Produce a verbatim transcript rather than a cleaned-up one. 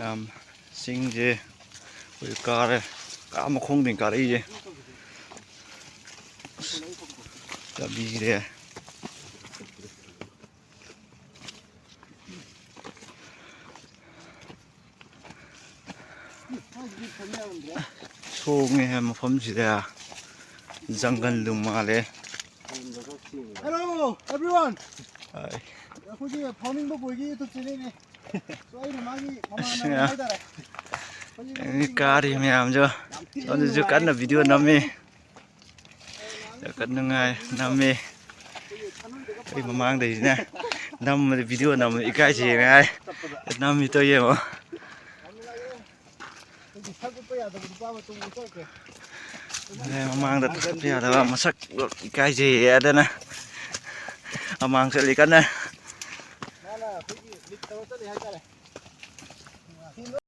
ꯌꯥꯝ ꯆꯤꯡꯁꯦ ꯑꯩꯈꯣꯏ ꯀꯥꯔꯦ꯫ ꯑꯥ ꯃꯈꯣꯡꯗꯒꯤ ꯀꯥꯔꯛꯏꯁꯦ꯫ ꯑꯁ, ꯂꯝꯕꯤꯁꯦ꯫ ꯁꯣꯡꯉꯦꯍꯦ ꯃꯐꯝꯁꯤꯗ꯫ ꯖꯪꯒꯜꯗꯨ ꯃꯥꯜꯂꯦ꯫ Hello everyone. ꯍꯥꯏ꯫ ꯑꯩꯈꯣꯏꯒꯤ ꯐꯥꯎꯅꯤꯡꯕ ꯕꯣꯏꯒꯤ YouTube channelꯅꯦ꯫ So, ꯑꯩꯅ ꯃꯥꯒꯤ ꯑꯁ, ꯃꯃꯥꯟꯅꯕ ꯃꯌꯥꯝ꯫ ꯍꯥꯏꯇꯥꯔꯦ꯫ ꯑꯩꯈꯣꯏꯒꯤ ꯑꯩ ꯀꯥꯔꯤ ꯃꯌꯥꯝꯁꯨ ꯌꯥꯝ ꯊꯤꯅ ꯑꯗꯨꯁꯨ ꯅꯨꯡꯉꯥꯏ꯫ ꯀꯟꯅ video ꯅꯝꯃꯤ꯫ ꯌꯥꯝ ꯀꯟꯅ ꯅꯨꯡꯉꯥꯏ ꯅꯝꯃꯤ꯫ ꯑꯩ ꯃꯃꯥꯡꯗꯩꯁꯤꯅ ꯅꯝꯕꯗ video ꯅꯝꯕꯗ ꯏꯀꯥꯏꯁꯦꯅ ꯍꯥꯏ꯫ ꯅꯝꯃꯤ ꯇꯧ ꯌꯦꯡꯉꯣ꯫ ꯑꯩꯈꯣꯏꯒꯤ ꯁꯛ ꯎꯠꯄ ꯌꯥꯗꯕ ꯅꯨꯄꯥ ꯑꯃ ꯇꯣꯡꯕ ꯆꯠꯈ꯭ꯔꯦ꯫ ꯑꯦ, ꯃꯃꯥꯡꯗ ꯊꯥꯒꯠꯄ ꯌꯥꯗꯕ ꯃꯁꯛ ꯏꯀꯥꯏꯖꯩꯌꯦ ꯑꯗꯨꯅ ꯃꯃꯥꯡ ꯆꯠꯂꯤ ꯀꯟꯅ꯫ ꯃꯥꯅ ꯑꯩꯈꯣꯏꯒꯤ lead ꯇꯧꯔ ꯆꯠꯂꯤ ꯍꯥꯏꯇꯥꯔꯦ꯫